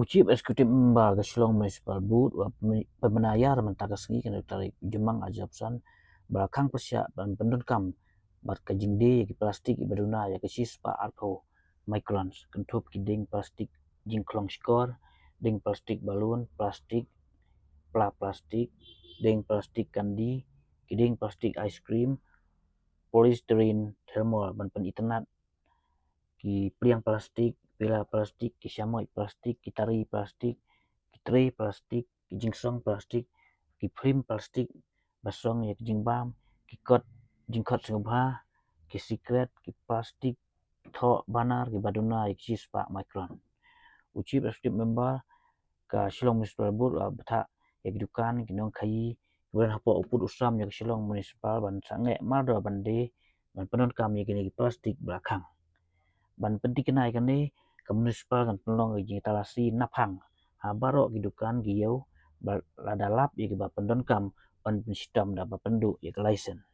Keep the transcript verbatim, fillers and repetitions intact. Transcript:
U Chief Executive Member ka Shillong Municipal Board u la pynbna ïa mynta ka sngi, kane ka tarik Jymmang ar hajar arphew san, ba la khang pyrshah ban pyndonkam bad ka jingdie ïa ki plastik kiba duna ïa ka shispah arphew microns, kynthup ki dieng plastik jingkhlong shkor, dieng plastik balloon, plastik, pla plastik, dieng plastik kandi, ki dieng plastik ice cream, polystyrene thermal ban pynitynnad, ki pliang plastik, pila plastik, ki shamoit plastik, ki tari plastik, ki tray plastik, ki jingsong plastik, ki frame plastik ba song ïa ki jingbam, ki kot jingkhot sngewbha, ki sikret, ki plastik thoh banner kiba duna ïa ki shispah micron. U Chief Executive Member ka Shillong Municipal Board u la bthah ïa ki dukan, ki nongkhaïi kiba don hapoh u pud u sam ïa ka Shillong Municipal ban sangeh mardor ban die ban pyndonkam ïa kine ki plastik ba la khang. Ban pynthikna ïa kane, ka municipal kan pynlong ïa ka jingtalasi naphang ha baroh ki dukan ki ïew ba lada lap ïa kiba pyndonkam ban pynshitom da ba pynduh ïa ka license.